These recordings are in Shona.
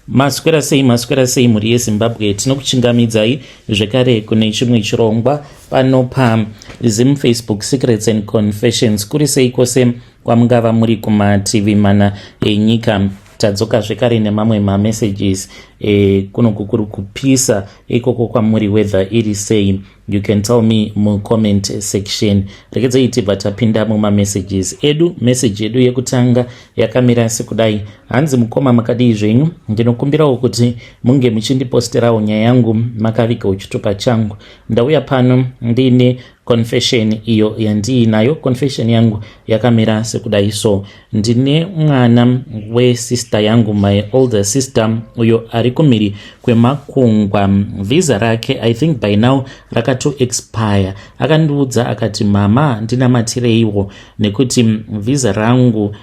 Maswera sei, maswera sei mhuri yeZimbabwe, tinokuchingamidzai zvekare kune chimwe chirongwa pano paZim Facebook Secrets and Confessions. Kuri sei kwose kwamungava muri kumativi mana enyika? Tadzoka zvekare nemamwe mamessages. Kunoku kuri kupisa ikoko kwamuri, weather iri sei? You can tell me mucomment section. Regedzai tibva tapinda mumamessages edu. Message yedu yekutanga yakamira sekudai. Hanzi, "Mukoma, makadii zvenyu? Ndinokumbirawo kuti munge muchindiposterawo nyaya yangu makaviga chitupa changu. Ndauya pano ndiine confession iyo yandiinayo. Confession yangu yakamira sekudai. So ndine mwana wesister yangu, my older sister, uyo ari kumhiri kwemakungwa. Visa rake, I think by now rakatoexpire. Akandiudza akati, 'Mama, ndinamatireiwo nekuti visa rangu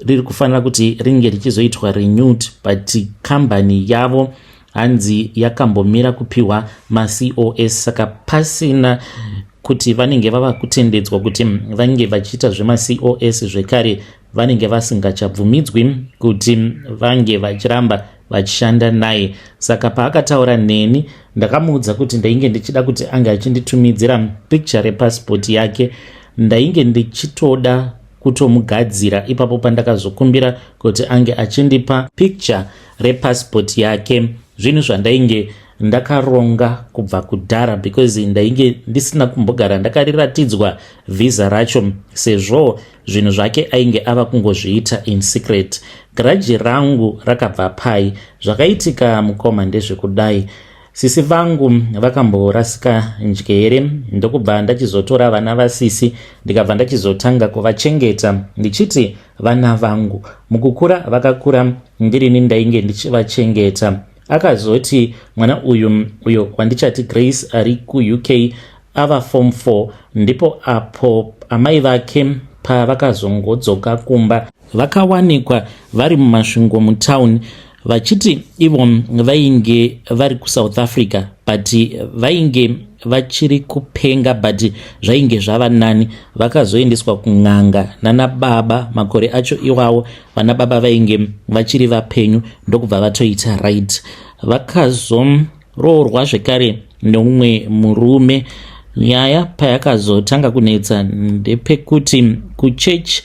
riri kufanira kuti ringe richizoitwa renewed,' but kambani yavo hanzi yakambomira kupiwa maCOS, saka pasina kuti vanenge vava kutendedzwa kuti vange vachiita zvemaCOS zvekare, vanenge vasingachabvumidzwi kuti vange vachiramba vachishanda naye. Saka paakataura neni, ndakamuudza kuti ndainge ndichida kuti ange achinditumidzira picture repasipoti yake. Ndainge ndichitoda kutomugadzira ipapo pandakazokumbira kuti ange achindipa picture repasipoti yake, zvinhu zvandainge ndakaronga kubva kudhara, because ndainge ndisina kumbogara ndakariratidzwa vhisa racho, sezvo zvinhu zvake ainge ava kungozviita in secret. Grudge rangu rakabva pai? Zvakaitika, mukoma, ndezvekudai. Sisi vangu vakamborasika njere, ndokubva ndachizotora vana vasisi, ndikabva ndachizotanga kuvachengeta ndichiti vana vangu. Mukukura vakakura, ndirini ndainge ndichivachengeta. Akazoti mwana uyu, uyo wandichati Grace, ari kuUK, ava form 4, ndipo apo amai vake pavakazongodzoka kumba, vakawanikwa vari muMasvingo mutauni, vachiti ivo vainge vari kuSouth Africa, but vainge vachiri kupenga, but zvainge zvava nani. Vakazoendeswa kun'anga nana baba. Makore acho iwawo vana baba vainge vachiri vapenyu, ndokubva vatoita right. Vakazoroorwa zvekare neumwe murume. Nyaya payakazotanga kunetsa ndepekuti kuchechi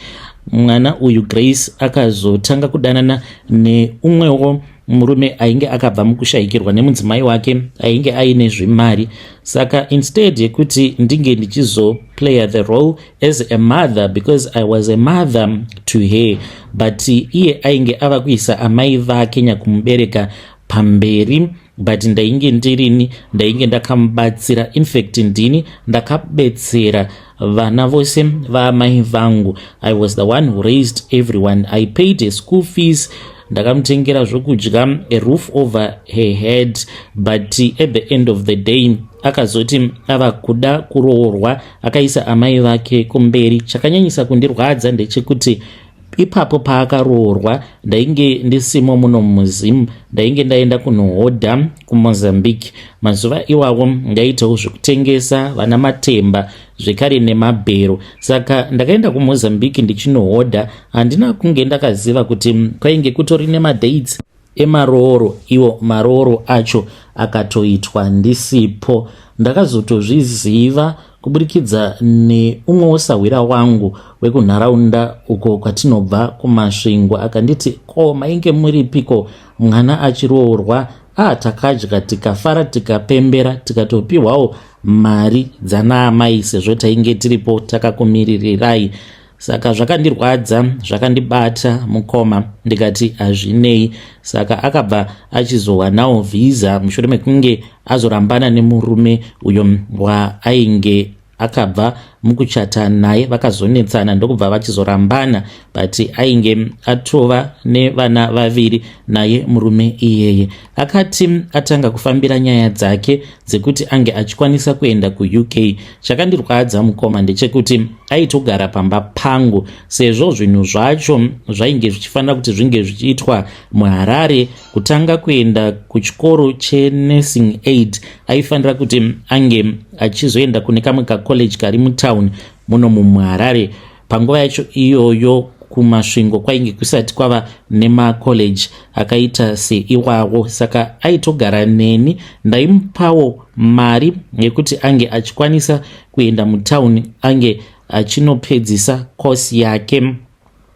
mwana uyu Grace akazotanga kudanana neumwewo murume ainge akabva mukushayikirwa nemudzimai wake, ainge aine zvimari. Saka instead yekuti ndinge ndichizoplaya the role as a mother, because I was a mother to her, but iye ainge ava kuisa amai vake nyakumubereka pamberi, but ndainge ndirini ndainge ndakamubatsira. In fact, ndini ndakabetsera vana vose vaamai vangu. I was the one who raised everyone. I paid a school fees, ndakamutengera zvokudya, a roof over her head, but at the end of the day akazoti ava kuda kuroorwa, akaisa amai vake kumberi. Chakanyanyisa kundirwadza ndechekuti ipapo paakaroorwa ndainge ndisimo muno muZimu, ndainge ndaenda kunohodha kuMozambique. Mazuva iwawo ndaitawo zvekutengesa vana matemba zvekare nemabhero, saka ndakaenda kuMozambique ndichinohodha. Handina kunge ndakaziva kuti kwainge kutori nemadates emarooro. Iwo marooro acho akatoitwa ndisipo. Ndakazotozviziva kuburikidza neumwe wosahwira wangu wekunharaunda uko kwatinobva kuMasvingo. Akanditi, 'Ko mainge muripiko mwana achiroorwa?' A, takadya, tikafara, tikapembera, tikatopiwawo mari dzanaamai sezvo tainge tiripo takakumiririrai. Saka zvakandirwadza, zvakandibata, mukoma. Ndikati hazvinei. Saka akabva achizowanawo vhisa mushure mekunge azorambana nemurume uyo waainge akabva mukuchata naye. Vakazonetsana, ndokubva vachizorambana, but ainge atova nevana vaviri naye murume iyeye. Akati atanga kufambira nyaya dzake dzekuti ange achikwanisa kuenda kuUK. Chakandirwadza, mukoma, ndechekuti aitogara pamba pangu, sezvo zvinhu zvacho zvainge zvichifanira kuti zvinge zvichiitwa muHarare. Kutanga kuenda kuchikoro chenursing aid, aifanira kuti ange achizoenda kune kamwe kacollege kari mutown muno mumuHarare. Panguva yacho iyoyo kuMasvingo kwainge kusati kwava nemacollege akaita seiwawo, saka aitogara neni. Ndaimupawo mari yekuti ange achikwanisa kuenda mutauni ange achinopedzisa kosi yake.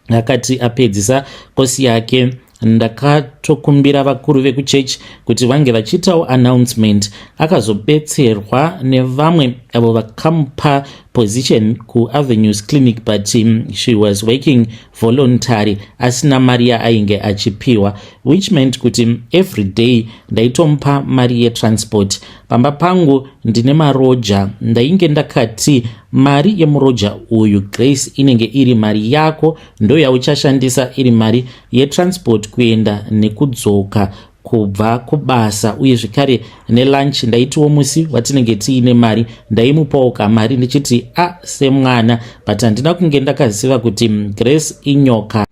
Akati apedzisa kosi yake, ndakatokumbira vakuru vekuchechi kuti vange vachiitawo announcement. Akazobetserwa nevamwe avo vakamupa position kuAvenues Clinic, but she was working voluntary, asina mari yaainge achipiwa, which meant kuti every day ndaitomupa mari yetransport. Pamba pangu ndine maroja. Ndainge ndakati mari yemuroja uyu, Grace, inenge iri mari yako, ndo yauchashandisa iri mari yetransport kuenda nekudzoka kubva kubasa, uye zvekare nelunch. Ndaitiwo musi watinenge tiine mari, ndaimupawo kamari ndichiti a semwana, but handina kunge ndakaziva kuti Grace inyoka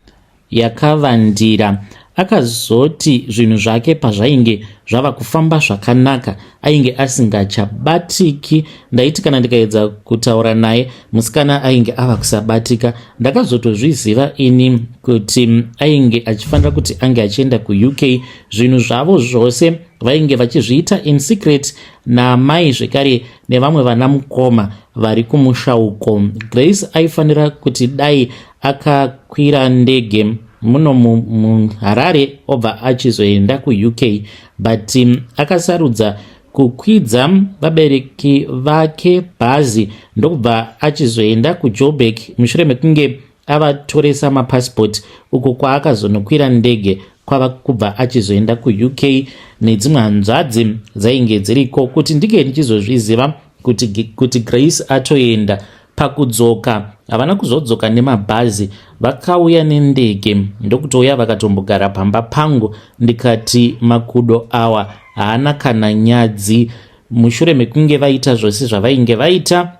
yakavandira. Akazoti zvinhu zvake pazvainge zvava kufamba zvakanaka, ainge asingachabatiki. Ndaiti kana ndikaedza kutaura naye, musikana ainge ava kusabatika. Ndakazotozviziva ini kuti ainge achifanira kuti ange achienda kuUK. Zvinhu zvavo zvose vainge vachizviita in secret namai, zvekare nevamwe vana mukoma vari kumusha uko. Grace aifanira kuti dai akakwira ndege muno muHarare obva achizoenda kuUK, but akasarudza kukwidza vabereki vake bhazi, ndokubva achizoenda kuJoburg mushure mekunge avatoresa mapasipoti, uko kwaakazonokwira ndege kwava kubva achizoenda kuUK nedzimwe hanzvadzi dzainge dziriko. Kuti ndinge ndichizozviziva kuti Grace atoenda, pakudzoka havana kuzodzoka nemabhazi, vakauya nendege, ndokutouya vakatombogara pamba pangu. Ndikati makudo awa haana kana nyadzi. Mushure mekunge vaita zvose zvavainge vaita,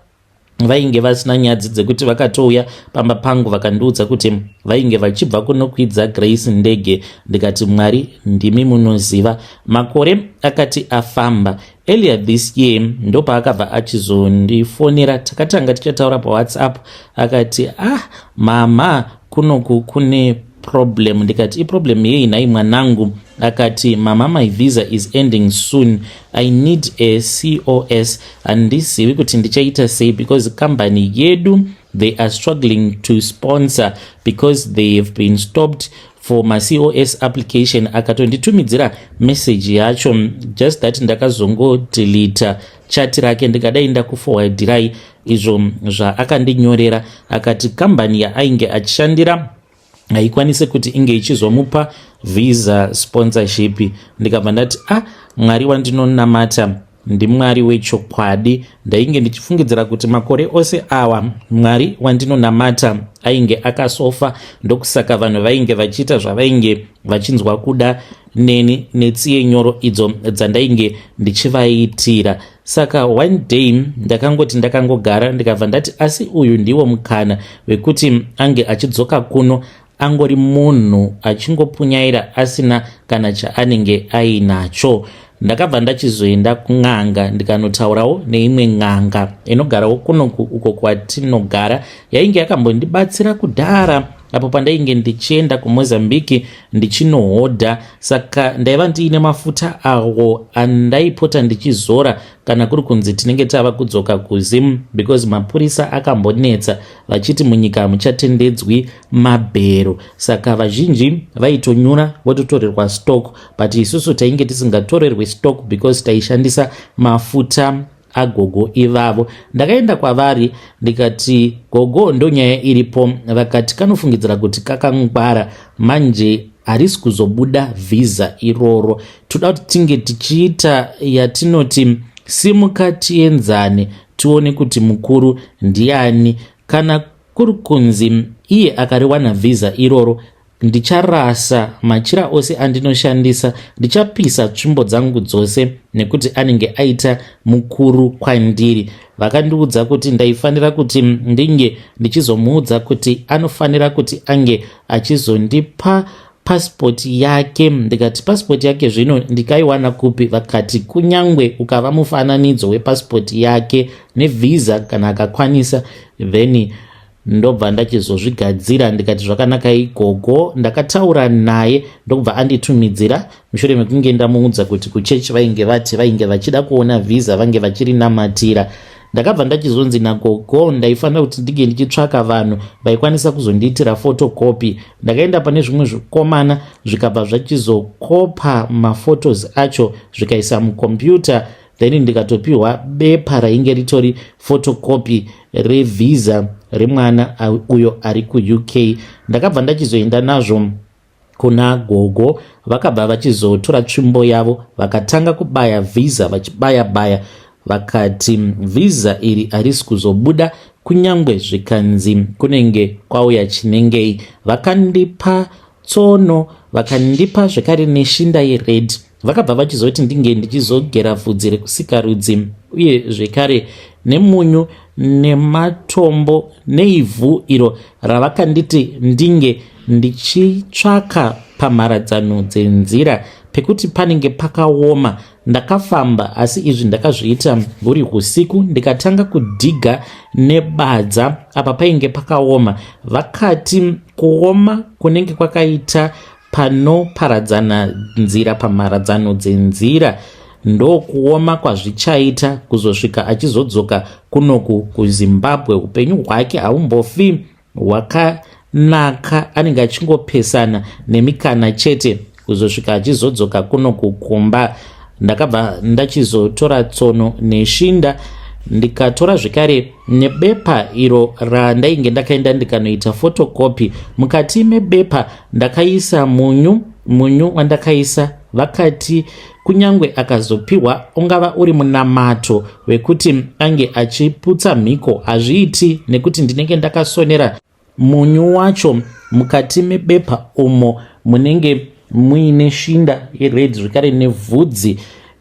vainge vasina nyadzi dzekuti vakatouya pamba pangu vakandiudza kuti vainge vachibva kunokwidza Grace ndege. Ndikati Mwari ndimi munoziva. Makore akati afamba, earlier this year ndopaakabva achizondifonera. Takatanga tichataura paWhatsApp. Akati, "Ah mama, kunoku kune problem." Ndikati, "Iproblem yei nhai mwanangu?" Akati, "Mama, my visa is ending soon. I need a COS. Handizivi kuti ndichaita sei because company yedu, they are struggling to sponsor because they have been stopped for maCOS application." Akatonditumidzira meseji yacho, just that ndakazongodelita chat rake. Ndikadai ndakuforwardhirai izvo zvaakandinyorera. Akati kambani yaainge achishandira haikwanisi kuti inge ichizomupa visa sponsorship. Ndikabva ndati, "Ah, Mwari wandinonamata ndiMwari wechokwadi." Ndainge ndichifungidzira kuti makore ose awa Mwari wandinonamata ainge akasofa, ndokusaka vanhu vainge vachiita zvavainge vachinzwa kuda neni netsiye nyoro idzo dzandainge ndichivaitira. Saka one day ndakangoti ndakangogara, ndikabva ndati asi uyu ndiwo mukana wekuti ange achidzoka kuno angori munhu achingopunyaira asina kana chaanenge ainacho. Ndakabva ndachizoenda kun'anga, ndikanotaurawo neimwe n'anga inogarawo kunoku uko kwatinogara, yainge yakambondibatsira kudhara apo pandainge ndichienda kuMozambique ndichinohodha. Saka ndaiva ndiine mafuta awo andaipota ndichizora kana kuri kunzi tinenge tava kudzoka kuZim, because mapurisa akambonetsa vachiti munyika hamuchatendedzwi mabhero, saka vazhinji vaitonyura vototorerwa stock, but isusu tainge tisingatorerwi stock because taishandisa mafuta agogo ivavo. Ndakaenda kwavari ndikati, "Gogo, ndonyaya iripo." Vakati, "Kanofungidzira kuti kakangwara, manje harisi kuzobuda vhisa iroro. Toda kuti tinge tichiita yatinoti simuka tienzane, tione kuti mukuru ndiani. Kana kuri kunzi iye akariwana vhisa iroro, ndicharasa machira ose andinoshandisa, ndichapisa tsvimbo dzangu dzose, nekuti anenge aita mukuru kwandiri." Vakandiudza kuti ndaifanira kuti ndinge ndichizomuudza kuti anofanira kuti ange achizondipa pasipoti yake. Ndikati, "Pasipoti yake zvino ndikaiwana kupi?" Vakati, "Kunyangwe ukava mufananidzo wepasipoti yake nevhisa, kana akakwanisa, then Ndobva ndachizozvigadzira ndikati zvakanakai gogo. Ndakataura naye ndokubva anditumidzira mushure mekunge ndamuudza kuti kuchechi vainge vati vainge vachida kuona visa vange vachirinamatira. Ndakabva ndachizonzi nagogo ndaifanira kuti ndinge ndichitsvaka vanhu vaikwanisa kuzondiitira photocopy. Ndakaenda pane zvimwe zvikomana zvikabva zvachizokopa maphotos acho zvikaisa mucomputer, then ndikatopiwa bepa rainge ritori photocopy revisa remwana uyo ari kuUK. Ndakabva ndachizoenda nazvo kuna gogo, vakabva vachizotora tsvimbo yavo vakatanga kubaya visa, vachibaya baya, vakati visa iri harisi kuzobuda kunyangwe zvikanzi kunenge kwauya chinengei. Vakandipa tsono, vakandipa zvekare neshinda yered. Vakabva vachizoti ndinge ndichizogera vhudzi rekusikarudzi uye zvekare nemunyu nematombo neivhu iro ravakanditi ndinge ndichitsvaka pamharadzano dzenzira pekuti panenge pakaoma. Ndakafamba, asi izvi ndakazviita huri usiku, ndikatanga kudhiga nebadza apa painge pakaoma. Vakati kuoma kunenge kwakaita panoparadzana nzira pamharadzano dzenzira ndokuoma kwazvichaita kuzosvika achizodzoka kunoku kuZimbabwe. Upenyu hwake haumbofi hwakanaka, anenge achingopesana nemikana chete kuzosvika achizodzoka kunoku kumba. Ndakabva ndachizotora tsono neshinda, ndikatora zvekare nebepa iro randainge ndakaenda ndikanoita photocopy. Mukati mebepa ndakaisa munyu. Munyu wandakaisa, vakati kunyange akazopiwa ungava uri munamato wekuti ange achiputsa mhiko, hazviiti nekuti ndinenge ndakasonera munyu wacho mukati mebepa umo munenge muine shinda yered zvekare nevhudzi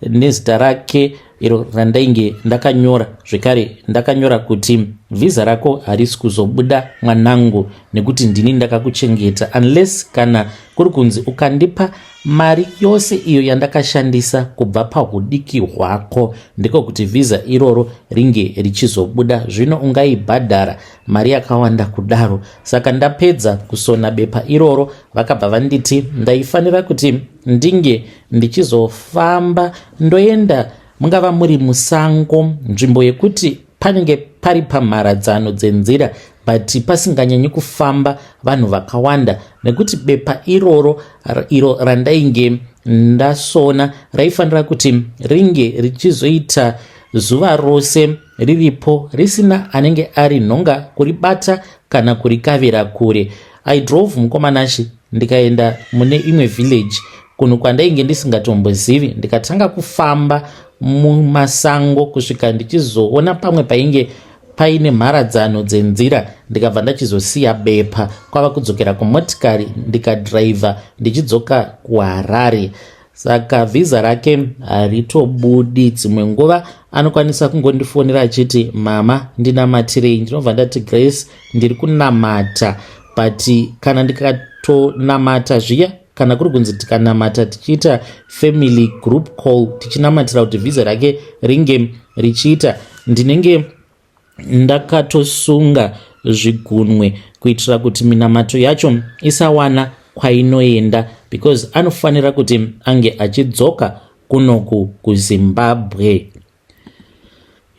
nezita rake iro randainge ndakanyora. Zvekare ndakanyora kuti vhisa rako harisi kuzobuda mwanangu nekuti ndini ndakakuchengeta, unless kana kuri kunzi ukandipa mari yose iyo yandakashandisa kubva pahudiki hwako, ndiko kuti vhisa iroro ringe richizobuda. Zvino ungaibhadhara mari yakawanda kudaro? Saka ndapedza kusona bepa iroro, vakabva vanditi ndaifanira kuti ndinge ndichizofamba ndoenda mungava muri musango, nzvimbo yekuti panenge pari pamharadzano dzenzira but pasinganyanyi kufamba vanhu vakawanda, nekuti bepa iroro iro randainge ndasona raifanira kuti ringe richizoita zuva rose riripo risina anenge ari nhonga kuribata kana kurikavira kure. I drove, mukomanashi, ndikaenda mune imwe village, kunhu kwandainge ndisingatombozivi. Ndikatanga kufamba mumasango kusvika ndichizoona pamwe painge paine mharadzano dzenzira, ndikabva ndachizosiya bepa kwava kudzokera kumotikari, ndikadhiraivha ndichidzoka kuHarare. Saka vhisa rake haritobudi. Dzimwe nguva anokwanisa kungondifonera achiti, "Mama, ndinamatirei." Ndinobva ndati, "Grace, ndiri kunamata." But kana ndikatonamata zviya, kana kuri kunzi tikanamata tichiita family group call tichinamatira kuti vhisa rake ringe richiita, ndinenge ndakatosunga zvigunwe kuitira kuti minamato yacho isawana kwainoenda, because anofanira kuti ange achidzoka kunoku kuZimbabwe.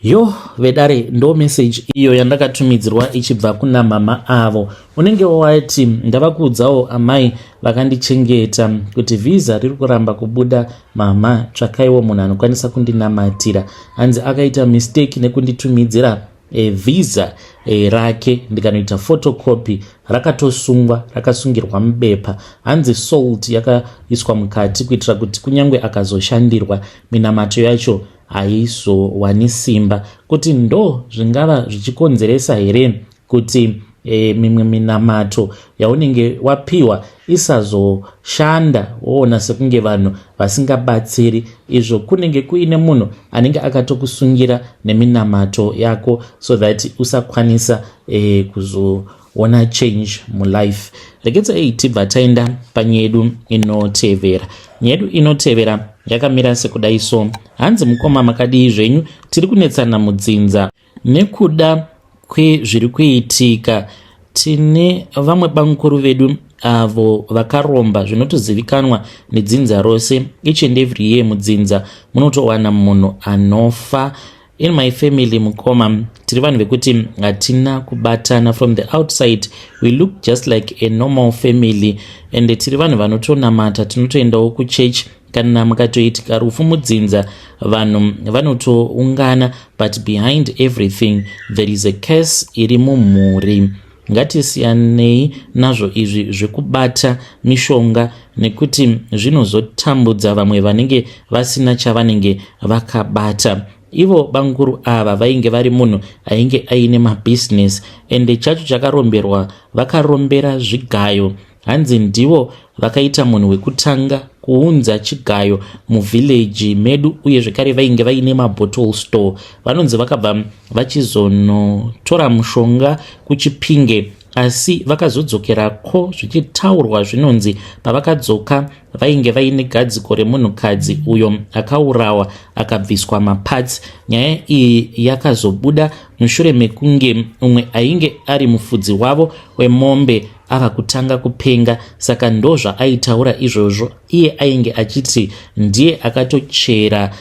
Yo vedare, ndo message iyo yandakatumidzirwa ichibva kuna mama avo. Unenge wati ndava kuudzawo amai vakandichengeta kuti vhisa riri kuramba kubuda. Mama, tsvakaiwo munhu anokwanisa kundinamatira. Hanzi akaita mistake nekunditumidzira vhisa rake, ndikanoita photocopy, rakatosungwa, rakasungirwa mubepa. Hanzi salt yakaiswa mukati kuitira kuti kunyange akazoshandirwa, minamato yacho haizowani simba. Kuti ndo zvingava zvichikonzeresa here kuti mimwe minamato yaunenge wapiwa isazoshanda, woona sekunge vanhu vasingabatsiri, izvo kunenge kuine munhu anenge akatokusungira neminamato yako so that usakwanisa kuzoona change mulife? Regedzai tibva taenda panyaya yedu inotevera. Nyaya yedu inotevera yakamira sekudai so. Hanzi, "Mukoma, makadii zvenyu? Tiri kunetsana mudzinza nekuda kwezviri kuitika. Tine vamwe bamukuru vedu avo vakaromba zvinotozivikanwa nedzinza rose. Each and every year mudzinza munotowana munhu anofa. In my family, mukoma, tiri vanhu vekuti hatina kubatana. From the outside we look just like a normal family and tiri vanhu vanotonamata, tinotoendawo kuchechi. Kana mukatoitika rufu mudzinza, vanhu vanotoungana, but behind everything there is a curse iri mumhuri. Ngatisiyanei nazvo izvi zvekubata mishonga nekuti zvinozotambudza vamwe vanenge vasina chavanenge vakabata. Ivo banguru ava vainge vari munhu ainge aine mabhizinesi, ende chacho chakaromberwa, vakarombera zvigayo. Hanzi ndivo vakaita munhu wekutanga kuunza chigayo muvhileji medu, uye zvekare vainge vaine mabottle store. Vanonzi vakabva vachizonotora mushonga kuChipinge, asi vakazodzokerako. Zvichitaurwa, zvinonzi pavakadzoka vainge vaine gadziko remunhukadzi uyo akaurawa akabviswa maparts. Nyaya iyi yakazobuda mushure mekunge umwe ainge ari mufudzi wavo wemombe ava kutanga kupenga. Saka ndo zvaaitaura izvozvo. Iye ainge achiti ndiye akatochera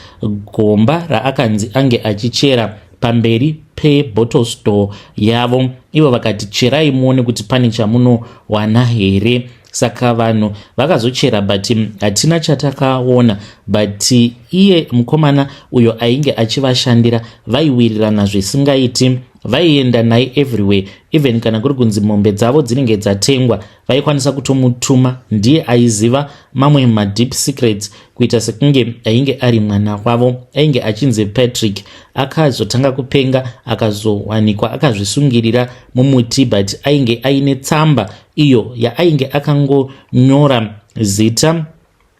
gomba raakanzi ange achichera pamberi pebottle store yavo. Ivo vakati, "Cherai muone kuti pane chamunowana here." Saka vanhu vakazochera, but hatina chatakaona. But iye mukomana uyo ainge achivashandira, vaiwirirana zvisingaiti, vaienda naye everywhere. Even kana kuri kunzi mombe dzavo dzinenge dzatengwa, vaikwanisa kutomutuma. Ndiye aiziva mamwe madeep secrets, kuita sekunge ainge ari mwana wavo. Ainge achinzi Patrick. Akazotanga kupenga, akazowanikwa akazvisungirira mumuti, but ainge aine tsamba iyo yaainge akangonyora zita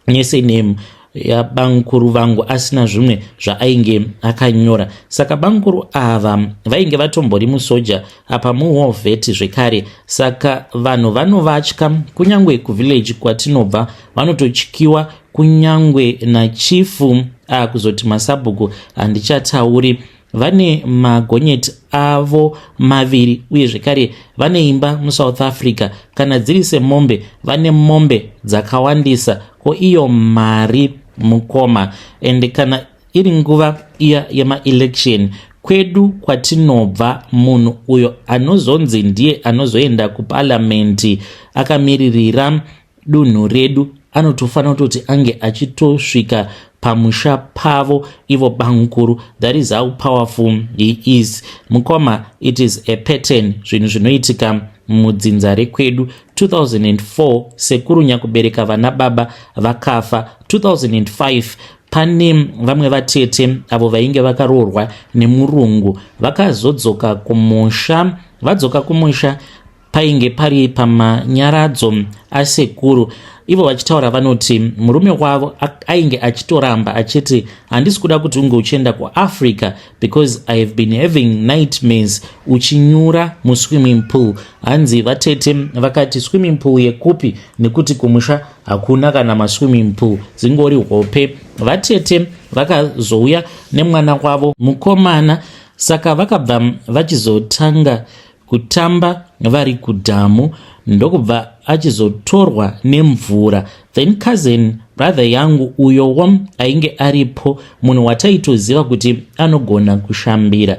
nesurname yabankuru vangu, asina zvimwe zvaainge akanyora. Saka bankuru ava vainge vatombori musoja, apa muwar vet zvekare. Saka vanhu vanovatya, kunyange kuvillage kwatinobva vanototyiwa, kunyange nachifu. Akuzoti masabhuku handichatauri. Vane magonyeti avo maviri, uye zvekare vane imba muSouth Africa. Kana dziri semombe, vane mombe dzakawandisa. Ko iyo mari, mukoma? Ende kana iri nguva iya yemaelection kwedu kwatinobva, munhu uyo anozonzi ndiye anozoenda kuparamende akamiririra dunhu redu anotofanira kutoti ange achitosvika pamusha pavo ivo bankuru. That is how powerful he is, mukoma. It is a pattern, zvinhu zvinoitika mudzinza rekwedu. 2004 sekuru nyakubereka vana baba vakafa. 2005 pane vamwe vatete avo vainge vakaroorwa nemurungu, vakazodzoka kumusha. Vadzoka kumusha, painge pari pamanyaradzo asekuru. Ivo vachitaura vanoti murume wavo ainge achitoramba achiti, "Handisi kuda kuti unge uchienda kuAfrica because I have been having nightmares uchinyura muswimming pool." Hanzi vatete vakati, "Swimming pool yekupi? Nekuti kumusha hakuna kana maswimming pool, dzingori hope." Vatete vakazouya nemwana wavo mukomana. Saka vakabva vachizotanga kutamba vari kudhamu, ndokubva achizotorwa nemvura. Then cousin brother yangu uyowo ainge aripo, munhu wataitoziva kuti anogona kushambira,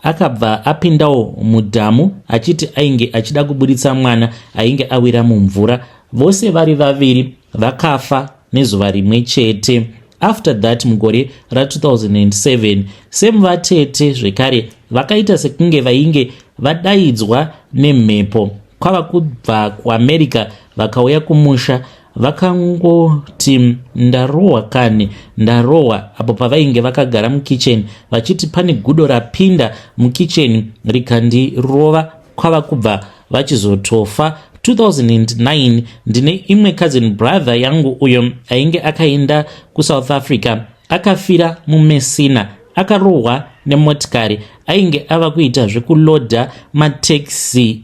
akabva apindawo mudhamu achiti ainge achida kuburitsa mwana ainge awira mumvura. Vose vari vaviri vakafa nezuva rimwe chete. After that, mugore ra2007, same vatete zvekare vakaita sekunge vainge vadaidzwa nemhepo, kwava kubva kuAmerica vakauya kumusha. Vakangoti, "Ndarohwa kani, ndarohwa," apo pavainge vakagara mukicheni, vachiti pane gudo rapinda mukicheni rikandirova, kwava kubva vachizotofa. 2009 ndine imwe cousin brother yangu uyo ainge akaenda kuSouth Africa, akafira muMessina, akarohwa nemotikari. Ainge ava kuita zvekulodha matekisi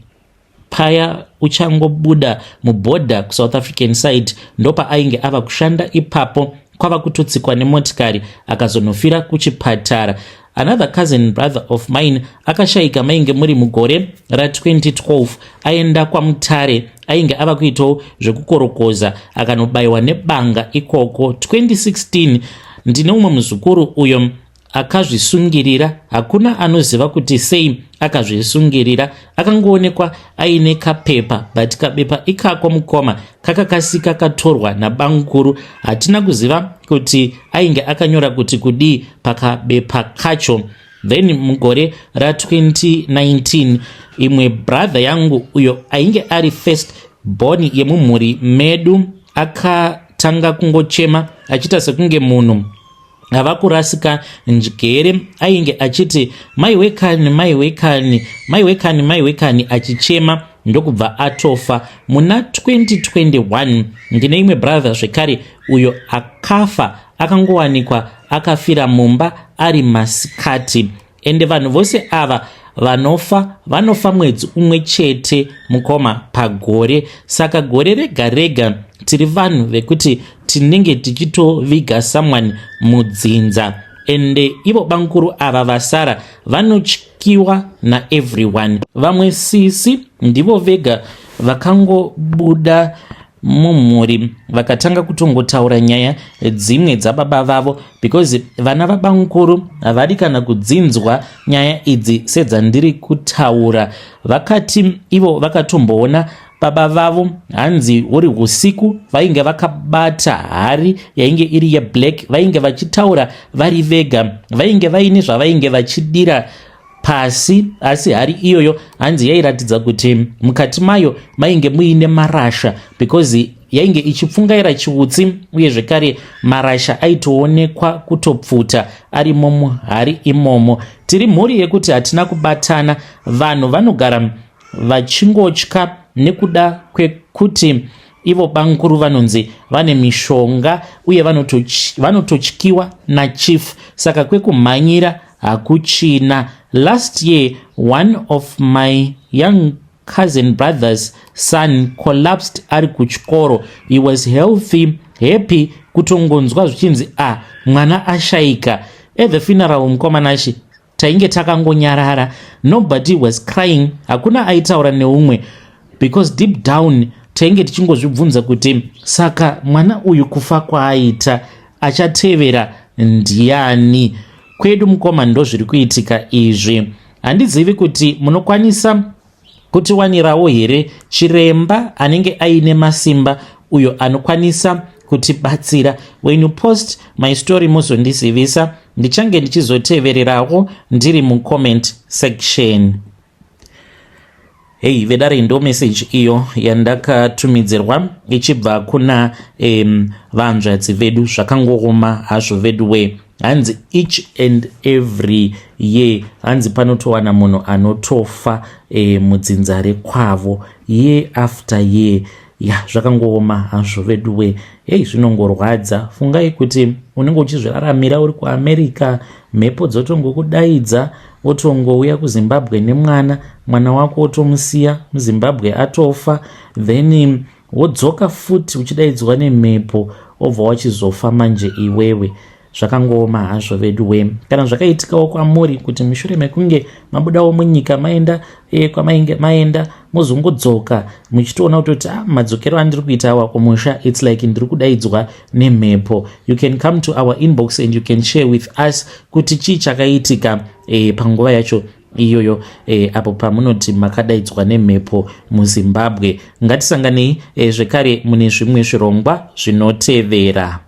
paya uchangobuda mubhodha kuSouth African side, ndopaainge ava kushanda ipapo, kwava kutotsikwa nemotikari, akazonofira kuchipatara. Another cousin brother of mine akashayika mainge muri mugore ra2012 aenda kwaMutare. Ainge ava kuitawo zvekukorokoza, akanobayiwa nebanga ikoko. 2016 ndine umwe muzukuru uyo akazvisungirira. Hakuna anoziva kuti sei akazvisungirira. Akangoonekwa aine kapepa, but kabepa ikako, mukoma, kakakasika katorwa nabamukuru. Hatina kuziva kuti ainge akanyora kuti kudii pakabepa kacho. Then mugore ra2019 imwe brother yangu uyo ainge ari first born yemumhuri medu akatanga kungochema achiita sekunge munhu ava kurasika njere. Ainge achiti, "Mai wekani, mai wekani, mai wekani, mai wekani," achichema, ndokubva atofa. Muna 2021 ndine imwe brother zvekare uyo akafa. Akangowanikwa akafira mumba ari masikati. Ende vanhu vose ava vanofa, vanofa mwedzi umwe chete, mukoma, pagore. Saka gore rega rega tiri vanhu vekuti tinenge tichitoviga someone mudzinza. Ende ivo bamukuru ava vasara vanotyiwa naeveryone. Vamwe sisi ndivo vega vakangobuda mumhuri vakatanga kutongotaura nyaya dzimwe dzababa vavo, because vana vabamukuru havadi kana kudzinzwa nyaya idzi sedzandiri kutaura. Vakati ivo vakatomboona baba vavo, hanzi uri usiku, vainge vakabata hari yainge iri yeblack. Vainge vachitaura vari vega, vainge vaine zvavainge vachidira pasi, asi hari iyoyo hanzi yairatidza kuti mukati mayo mainge muine marasha, because yainge ichipfungaira chiutsi, uye zvekare marasha aitoonekwa kutopfuta arimo muhari imomo. Tiri mhuri yekuti hatina kubatana. Vanhu vanogara vachingotya nekuda kwekuti ivo bamukuru vanonzi vane mishonga uye vanototyiwa nachief, saka kwekumhanyira hakuchina. Last year one of my young cousin brother's son collapsed ari kuchikoro. He was healthy, happy. Kutongonzwa zvichinzi, "A ah, mwana ashayika," at the funeral, mukoma Nashe, tainge takangonyarara. Nobody was crying, hakuna aitaura neumwe, because deep down tainge tichingozvibvunza kuti saka mwana uyu kufa kwaaita, achatevera ndiani? Kwedu, mukoma, ndo zviri kuitika izvi. Handizivi kuti munokwanisa kutiwanirawo here chiremba anenge aine masimba uyo anokwanisa kutibatsira. When you post my story, muzondizivisa. Ndichange ndichizotevererawo ndiri mucomment section. Hei vedare, ndo message iyo yandakatumidzirwa ichibva kuna vanzvadzi vedu. Zvakangooma hazvo vedu we. Hanzi each and every year, hanzi panotowana munhu anotofa mudzinza rekwavo, year after year. Ya, zvakangooma hazvo vedu we. Hei, zvinongorwadza. Fungai kuti unenge uchizviraramira uri kuAmerica, mhepo dzotongokudaidza, wotongouya kuZimbabwe nemwana, mwana wako wotomusiya muZimbabwe atofa, then wodzoka futi uchidaidzwa nemhepo, wobva wachizofa manje iwewe. Zvakangooma hazvo vedu we. Kana zvakaitikawo kwamuri kuti mushure mekunge mabudawo munyika, maenda kwamainge maenda, mozongodzoka muchitoona kutoti, ah, madzokero andiri kuita awa kumusha, it's like ndiri kudaidzwa nemhepo, you can come to our inbox and you can share with us kuti chii chakaitika panguva yacho iyoyo apo pamunoti makadaidzwa nemhepo muZimbabwe. Ngatisanganei zvekare mune zvimwe zvirongwa zvinotevera.